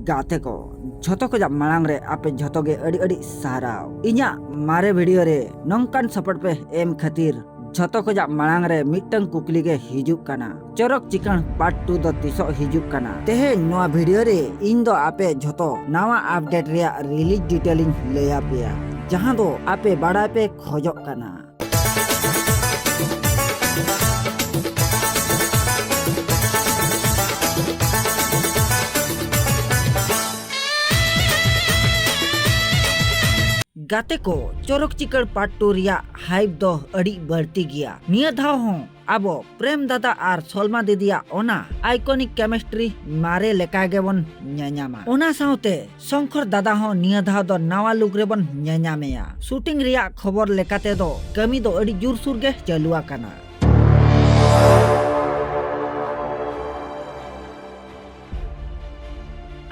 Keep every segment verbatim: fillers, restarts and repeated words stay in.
ᱜᱟᱛᱮ ᱠᱚ, ᱡᱷᱚᱛᱚ ᱠᱷᱚᱡᱟᱜ ᱢᱟᱲᱟᱝ ᱨᱮ ᱟᱯᱮ ᱡᱷᱚᱛᱚ ᱜᱮ ᱟᱹᱰᱤ ᱟᱹᱰᱤ ᱥᱟᱨᱦᱟᱣ ᱤᱧᱟᱜ ᱢᱟᱨᱮ ᱵᱷᱤᱰᱤᱭᱳ ᱨᱮ ᱱᱚᱝᱠᱟᱱ ᱥᱟᱯᱳᱨᱴ ᱯᱮ ᱮᱢ ᱠᱷᱟᱹᱛᱤᱨ᱾ ᱡᱷᱚᱛᱚ ᱠᱷᱚᱡᱟᱜ ᱢᱟᱲᱟᱝ ᱨᱮ ᱢᱤᱫᱴᱟᱝ ᱠᱩᱠᱞᱤ ᱜᱮ ᱦᱤᱡᱩᱜ ᱠᱟᱱᱟ, ᱪᱚᱨᱚᱠ ᱪᱤᱠᱟᱹᱬ ᱯᱟᱨᱴ ᱴᱩ ᱫᱚ ᱛᱤᱥᱚᱜ ᱦᱤᱡᱩᱜ ᱠᱟᱱᱟ? ᱛᱮᱦᱮᱧ ᱱᱚᱣᱟ ᱵᱷᱤᱰᱤᱭᱳ ᱨᱮ ᱤᱧ ᱫᱚ ᱟᱯᱮ ᱡᱷᱚᱛᱚ ᱱᱟᱣᱟ ᱟᱯᱰᱮᱴ ᱨᱮᱭᱟᱜ ᱨᱤᱞᱤᱡᱽ ᱰᱤᱴᱮᱞ ᱤᱧ ᱞᱟᱹᱭ ᱟᱯᱮᱭᱟ, ᱡᱟᱦᱟᱸ ᱫᱚ ᱟᱯᱮ ᱵᱟᱲᱟᱭ ᱯᱮ ᱠᱷᱚᱡᱚᱜ ᱠᱟᱱᱟ᱾ ᱜᱟᱛᱮ ᱠᱚ, ᱪᱚᱨᱚᱠ ᱪᱤᱠᱟᱹᱲ ᱯᱟᱨᱴ ᱴᱩ ᱨᱮᱭᱟᱜ ᱦᱟᱭᱤᱯ ᱫᱚ ᱟᱹᱰᱤ ᱵᱟᱹᱲᱛᱤ ᱜᱮᱭᱟ᱾ ᱱᱤᱭᱟᱹ ᱫᱷᱟᱣ ᱦᱚᱸ ᱟᱵᱚ ᱯᱨᱮᱢ ᱫᱟᱫᱟ ᱟᱨ ᱥᱚᱞᱢᱟ ᱫᱤᱫᱤᱭᱟᱜ ᱚᱱᱟ ᱟᱭᱠᱚᱱᱤᱠ ᱠᱮᱢᱤᱥᱴᱨᱤ ᱢᱟᱨᱮ ᱞᱮᱠᱟ ᱜᱮᱵᱚᱱ ᱧᱮᱧᱟᱢᱟ᱾ ᱚᱱᱟ ᱥᱟᱶᱛᱮ ᱥᱚᱝᱠᱚᱨ ᱫᱟᱫᱟ ᱦᱚᱸ ᱱᱤᱭᱟᱹ ᱫᱷᱟᱣ ᱫᱚ ᱱᱟᱣᱟ ᱞᱩᱠ ᱨᱮᱵᱚᱱ ᱧᱮᱧᱟᱢᱮᱭᱟ᱾ ᱥᱩᱴᱤᱝ ᱨᱮᱭᱟᱜ ᱠᱷᱚᱵᱚᱨ ᱞᱮᱠᱟᱛᱮ ᱫᱚ ᱠᱟᱹᱢᱤ ᱫᱚ ᱟᱹᱰᱤ ᱡᱳᱨᱥᱳᱨ ᱜᱮ ᱪᱟᱹᱞᱩ ᱟᱠᱟᱱᱟ᱾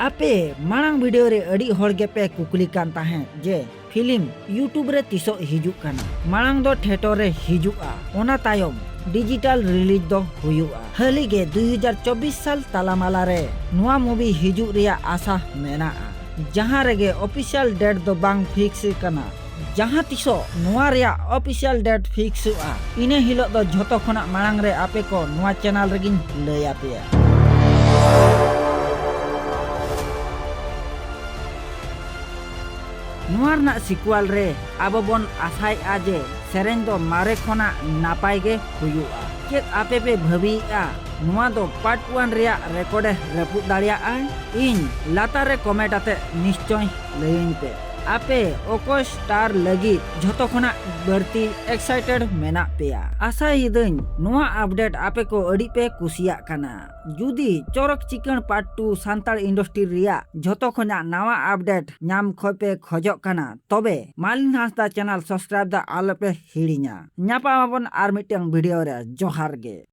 ᱟᱯᱮ ᱢᱟᱲᱟᱝ ᱵᱷᱤᱰᱤᱭᱳ ᱨᱮ ᱟᱹᱰᱤ ᱦᱚᱲ ᱜᱮᱯᱮ ᱠᱩᱠᱞᱤ ᱠᱟᱱ ᱛᱟᱦᱮᱸᱫ ᱡᱮ ᱯᱷᱤᱞᱢ YouTube ᱨᱮ ᱛᱤᱥᱚᱜ ᱦᱤᱡᱩᱜ ᱠᱟᱱᱟ? ᱢᱟᱲᱟᱝ ᱫᱚ ᱛᱷᱤᱭᱮᱴᱚᱨ ᱨᱮ ᱦᱤᱡᱩᱜᱼᱟ, ᱚᱱᱟ ᱛᱟᱭᱚᱢ ᱰᱤᱡᱤᱴᱟᱞ ᱨᱤᱞᱤᱡᱽ ᱫᱚ ᱦᱩᱭᱩᱜᱼᱟ᱾ ᱦᱟᱹᱞᱤ ᱜᱮ ᱫᱩ ᱦᱟᱡᱟᱨ ᱪᱚᱵᱵᱤᱥ ᱥᱟᱞ ᱛᱟᱞᱟᱢᱟᱞᱟ ᱨᱮ ᱱᱚᱣᱟ ᱢᱩᱵᱷᱤ ᱦᱤᱡᱩᱜ ᱨᱮᱭᱟᱜ ᱟᱥᱟ ᱢᱮᱱᱟᱜᱼᱟ, ᱡᱟᱦᱟᱸ ᱨᱮᱜᱮ ᱚᱯᱷᱤᱥᱤᱭᱟᱞ ᱰᱮᱴ ᱫᱚ ᱵᱟᱝ ᱯᱷᱤᱠᱥ ᱠᱟᱱᱟ᱾ ᱡᱟᱦᱟᱸ ᱛᱤᱥᱚᱜ ᱱᱚᱣᱟ ᱨᱮᱭᱟᱜ ᱚᱯᱷᱤᱥᱤᱭᱟᱞ ᱰᱮᱴ ᱯᱷᱤᱠᱥᱚᱜᱼᱟ, ᱤᱱᱟᱹ ᱦᱤᱞᱳᱜ ᱫᱚ ᱡᱷᱚᱛᱚ ᱠᱷᱚᱱᱟᱜ ᱢᱟᱲᱟᱝ ᱨᱮ ᱟᱯᱮ ᱠᱚ ᱱᱚᱣᱟ ᱪᱮᱱᱮᱞ ᱨᱮᱜᱤᱧ ᱞᱟᱹᱭ ᱟᱯᱮᱭᱟ᱾ ᱱᱚᱣᱟ ᱨᱮᱱᱟᱜ ᱥᱤᱠᱩᱣᱟᱞ ᱨᱮ ᱟᱵᱚ ᱵᱚᱱ ᱟᱥᱟᱭᱮᱫᱼᱟ ᱡᱮ ᱥᱮᱨᱮᱧ ᱫᱚ ᱢᱟᱨᱮ ᱠᱷᱚᱱᱟᱜ ᱱᱟᱯᱟᱭ ᱜᱮ ᱦᱩᱭᱩᱜᱼᱟ᱾ ᱪᱮᱫ ᱟᱯᱮ ᱯᱮ ᱵᱷᱟᱹᱵᱤᱭᱮᱫᱼᱟ ᱱᱚᱣᱟ ᱫᱚ ᱯᱟᱨᱴ ᱳᱣᱟᱱ ᱨᱮᱭᱟᱜ ᱨᱮᱠᱚᱨᱰ ᱮ ᱨᱟᱹᱯᱩᱫ ᱫᱟᱲᱮᱭᱟᱜᱼᱟᱭ? ᱤᱧ ᱞᱟᱛᱟᱨ ᱨᱮ ᱠᱚᱢᱮᱱᱴ ᱟᱛᱮ ᱱᱤᱥᱪᱚᱭ ᱞᱟᱹᱭᱟᱹᱧ ᱯᱮ᱾ ᱟᱯᱮ ᱚᱠᱚᱭ ᱥᱴᱟᱨ ᱞᱟᱹᱜᱤᱫ ᱡᱷᱚᱛᱚ ᱠᱷᱚᱱᱟᱜ ᱵᱟᱹᱲᱛᱤ ᱮᱠᱥᱟᱭᱴᱮᱰ ᱢᱮᱱᱟᱜ ᱯᱮᱭᱟ? ᱟᱥᱟᱭᱤᱫᱟᱹᱧ ᱱᱚᱣᱟ ᱟᱯᱰᱮᱴ ᱟᱯᱮ ᱠᱚ ᱟᱹᱰᱤ ᱯᱮ ᱠᱩᱥᱤᱭᱟᱜ ᱠᱟᱱᱟ᱾ ᱡᱩᱫᱤ ᱪᱚᱨᱚᱠ ᱪᱤᱠᱟᱹᱬ ᱯᱟᱨᱴ ᱴᱩ ᱥᱟᱱᱛᱟᱲ ᱤᱱᱰᱟᱥᱴᱨᱤ ᱨᱮᱭᱟᱜ ᱡᱷᱚᱛᱚ ᱠᱷᱚᱱᱟᱜ ᱱᱟᱣᱟ ᱟᱯᱰᱮᱴ ᱧᱟᱢ ᱠᱷᱚᱡ ᱯᱮ ᱠᱷᱚᱡᱚᱜ ᱠᱟᱱᱟ, ᱛᱚᱵᱮ ᱢᱟᱞᱤᱱ ᱦᱟᱸᱥᱫᱟ ᱪᱮᱱᱮᱞ ᱥᱟᱵᱥᱠᱨᱟᱭᱤᱵ ᱫᱚ ᱟᱞᱚᱯᱮ ᱦᱤᱲᱤᱧᱟ᱾ ᱧᱟᱯᱟᱢ ᱟᱵᱚᱱ ᱟᱨ ᱢᱤᱫᱴᱟᱝ ᱵᱷᱤᱰᱤᱭᱳ ᱨᱮ᱾ ᱡᱚᱦᱟᱨ ᱜᱮ᱾